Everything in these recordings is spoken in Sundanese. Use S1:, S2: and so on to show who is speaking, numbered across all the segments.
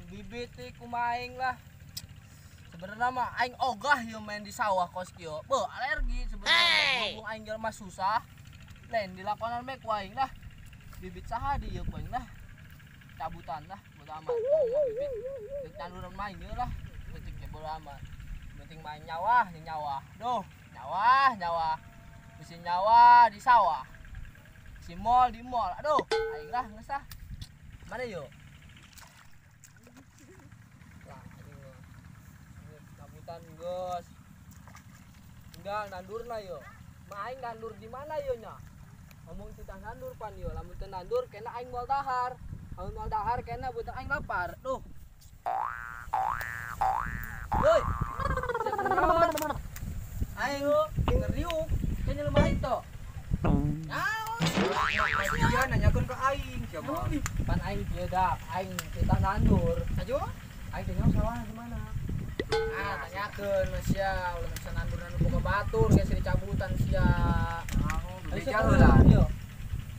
S1: Bibit teh kumaing lah. Sebenarnya mah aing ogah ieu main di sawah kos kieu. Beuh, alergi sebenarnya. Berhubung aing jelema susah, lain dilakonan bae ku aing lah. Bibit saha di ieu ku aing lah. Cabutan lah, bodo amat. Bibit deuk tanduran main ieu lah. Penting ge bodo amat. Penting main nyawa, nyawa. Duh, nyawa, nyawa. Bisi nyawa di sawah. Si mall di mall. Aduh, aing lah geus ah. Mana yo? Lah, ini cabutan geus. Tinggal nandur lah yo. Ma aing nandur di mana yo nya? Ngomong titah nandur pan yo, lamun teu nandur kena aing moal dahar. Lamun moal dahar kena budak aing lapar. Duh. Woi. Aing ngeriuk, kayaknya lemah itu.
S2: Naon? Dia nanyakeun ka aing siapa?
S1: Pan aing kieu dak, aing titah nandur.
S2: Ajo, aing teh nyaho sawahna di mana?
S1: Ah, tanyakeun sia, ulah bisa nandur-nandur boga batur geus dicabutan sia.
S2: Beja heula.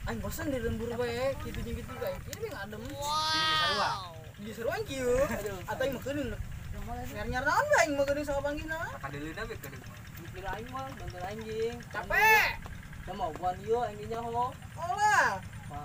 S1: Aing bosan di lembur bae, kitu jeung kitu aing kieu we ngadem.
S2: Sarua.
S3: Di seruan kieu. Atau aing mah keuneun. Nyar-nyar naon bae aing mah keuneun sama panggilna.
S2: Kadeuleuna we keuneun.
S1: Mikir aing mah bantuan aing jeung.
S3: Capek.
S1: Da mau buan ieu aing ge nyaho.
S3: Olah.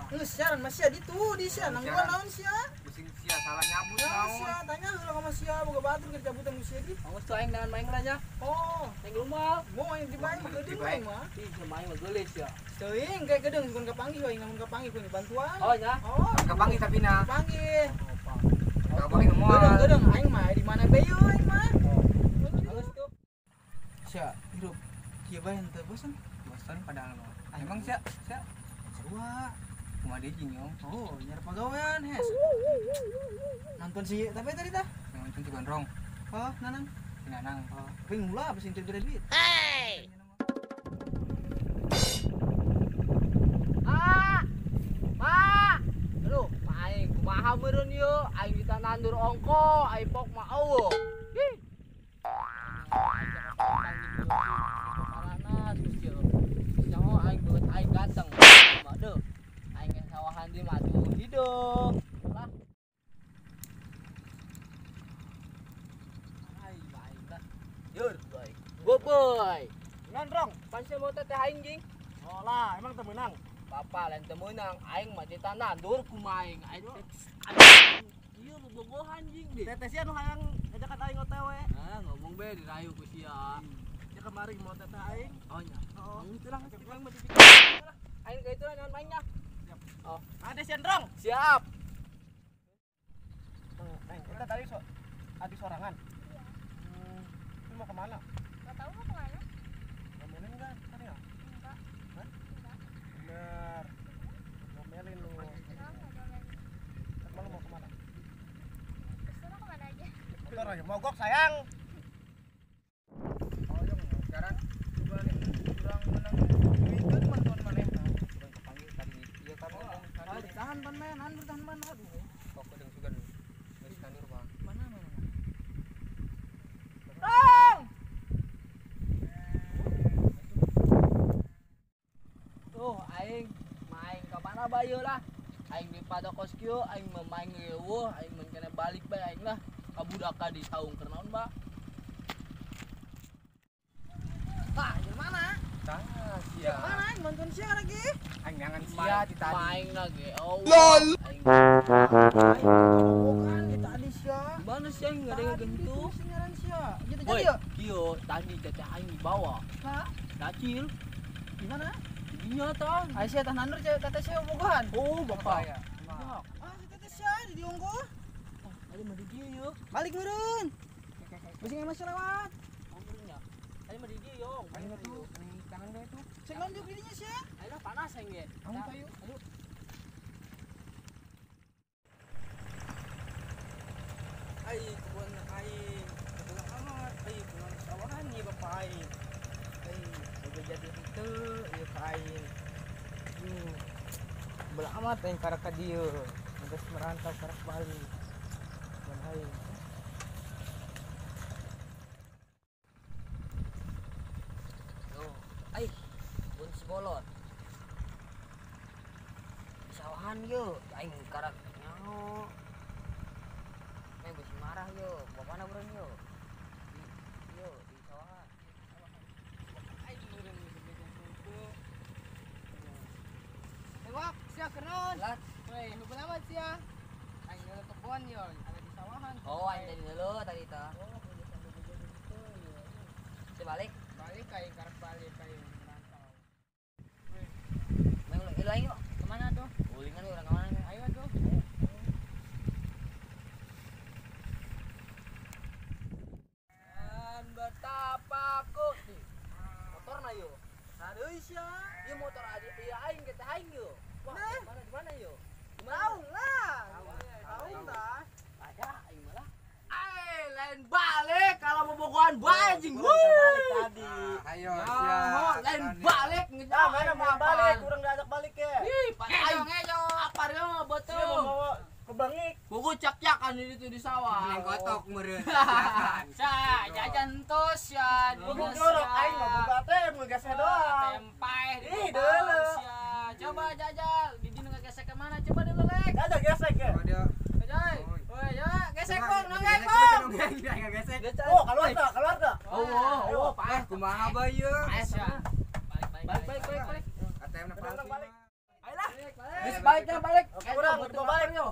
S3: Geus siaran mah sia ditu di sia nangguan naon sia.
S2: Pusing sia salah nyabut
S3: Naon
S2: naon.
S3: sia tanya heula ka sia boga batur keur cabutan ku sia di.
S1: Awas tuh aing dengan main lah nya.
S3: Oh,
S1: Aing rumah.
S3: mau aing di bae mah keudeung aing mah.
S1: Ih, jelema aing mah geulis ya.
S3: Teuing kayak geudeung bukan kapanggih aing lamun kapanggih ku bantuan.
S1: Oh nya.
S3: Oh,
S2: Kapanggih tapi na.
S3: kapanggih.
S2: Kapanggih moal.
S3: Geudeung geudeung aing mah di mana bae yeuh aing mah.
S1: Halus tuh.
S3: Sia hirup kieu bae henteu bosan.
S2: Bosan padahal mah. Emang sia sia
S3: Sarua.
S2: kumaha deui jeung nyong.
S3: Oh, nyar pagawean hes. Nonton si tapi tadi tah.
S2: Nonton si Gondrong,
S3: Oh, nanang.
S2: si Nanang.
S3: Oh, tapi mula apa sih teu duit?
S1: Ah. Ma. Aduh, ma aing kumaha meureun ieu? Aing ditanandur ongko, aing pok mah eueuh. Ih. Parana terus ieu. Nyaho aing beungeut aing ganteng. Mah deuh. Aing ge sawahan di mah tuh hidup. Lah. Aing aing lah. Yur, baik. Boboy.
S3: Nandrong.
S1: Pan sia mau teteh aing jing.
S3: Oh lah, emang teu meunang.
S1: Papa lain teu meunang, aing mah tita nandur kumaha aing. Aing teh ieu bobogohan jing deh.
S3: Teteh sia nu hayang ngajakan aing OTW.
S1: Ah, ngomong be dirayu ku sia.
S3: Ya kemarin mau teteh aing.
S1: Oh nya.
S3: Oh,
S1: Itu lah, aing mah titik. Aing ke itu lah jangan mainnya.
S3: Siap.
S1: Oh,
S3: ada sia Ndrong.
S1: siap.
S3: Aing, kita tadi so adi sorangan.
S4: Iya.
S3: Lu mau kemana?
S4: Gak tahu mau kemana?
S3: Ngomelin enggak tadi ya?
S4: Enggak.
S3: Hah?
S4: Enggak.
S3: Bener. Ngomelin lu.
S4: Enggak, enggak diomelin.
S3: Emang lu mau kemana?
S4: Terserah kemana aja.
S3: Motor aja mogok sayang.
S2: Oh, jong sekarang
S3: Kurang menang duiteun mantuan manehna.
S2: bukan kapanggih tadi ieu kan ngomong
S3: Ah,
S2: tadi.
S3: tahan pan mah, nandur tahan pan aduh.
S2: Kok kedeung sugan geus nandur mah.
S3: Mana mana. Rong!
S1: Tuh, aing main ka mana bae lah. Aing di pada kos kieu, aing mah main eueuh, aing mun kena balik bae aing lah. Ka budak ka di saung keur naon, Ba?
S3: Tah, di mana?
S2: Tah sia.
S3: Mana aing bantuan sia lagi?
S2: Aing nyangan sia di tadi.
S1: Main lagi. Oh. LOL. Aing
S3: Bukan di tadi sia.
S1: mana sih aing enggak ada yang gentu?
S3: Singaran sia. Gitu
S1: Woi,
S3: jadi ya.
S1: kieu tadi teteh aing dibawa.
S3: Hah?
S1: Dacil,
S3: Di mana?
S1: dinya tah.
S3: Ai sia tah nandur sia teteh sia bogohan.
S1: Oh, bapak.
S2: Ya.
S1: Ya,
S3: Ah, si teteh sia di diunggu.
S1: ada mah di dieu yeuh.
S3: Balik meureun. Bisi ngemas lewat.
S1: Ngomongnya. Ada mah di dieu yo.
S2: Aing tuh, aing tangan bae tuh.
S3: Cek lanjut didinya sia.
S1: Ayo lah panas aing ge.
S2: Aing tahu.
S1: Ayo.
S3: Ai kebun aing. Kebun amat ai kebun sawahan ieu bapak aing. Ai udah jadi henteu ieu ka aing.
S2: Belah amat aing karak ka dieu. Geus merantau karak Bali. Mun aing.
S1: Yo, ai, bun si bolot. Di sawahan yeuh, aing karak nyaho.
S3: Naon?
S1: Lah.
S3: Weh, nu amat sia. Aing ngeuleuh kebon yo, ada di sawahan.
S1: Oh, aing tadi ngeuleuh tadi tah.
S3: Oh, sambil gitu yo.
S1: Si balik.
S3: Balik aing karek balik aing merantau.
S1: Weh. Main ulah aing yuk.
S3: Kemana tuh?
S1: Ulingan urang ka mana?
S3: Ayo tuh.
S1: Dan betapa ku motor na yo. Sadeui sia. Ieu motor aja ieu aing kita aing yo. Wah, mana di mana yo?
S3: Tahu lah. Tahu lah.
S1: Ada aing malah. Eh, lain balik kalau mau bogohan bae anjing.
S2: Balik tadi.
S5: Ayo sia.
S1: Lain balik
S2: Ah, mana mau balik, kurang diajak balik ya.
S1: Ih, pak aing. Apa dia mah betul.
S2: Sia mau bawa ke Bangik.
S1: Kuku cak-cakan di situ di sawah.
S5: Beli kotok meureun.
S3: Sa, jajan tos ya.
S2: Buku jorok aing mah buka ATM ngegasnya doang.
S3: Tempai di
S2: Ih,
S3: depan,
S2: dulu.
S3: sia. Coba jajal, di dina ngegesek ke mana? Coba dulu lek.
S2: Jajal gesek ya.
S3: Jajal. Woi, ya, gesek bang, nonggeng bang.
S2: Oh, keluar tak? Keluar tak?
S1: Oh, oh, oh,
S5: Eh, kumaha bae ieu?
S3: Paes ya. Balik, balik,
S1: Balik, balik, balik, balik.
S5: ATM na palsu.
S2: Balik.
S1: Ayolah.
S3: Balik.
S1: Geus balik dah, balik.
S2: Kurang,
S1: betul
S2: dibawa balik.
S1: yo.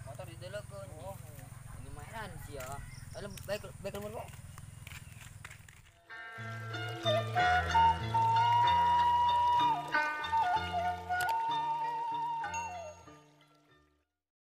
S1: Motor di deleukeun. Ini mainan sih ya. Ayo balik balik ke rumah.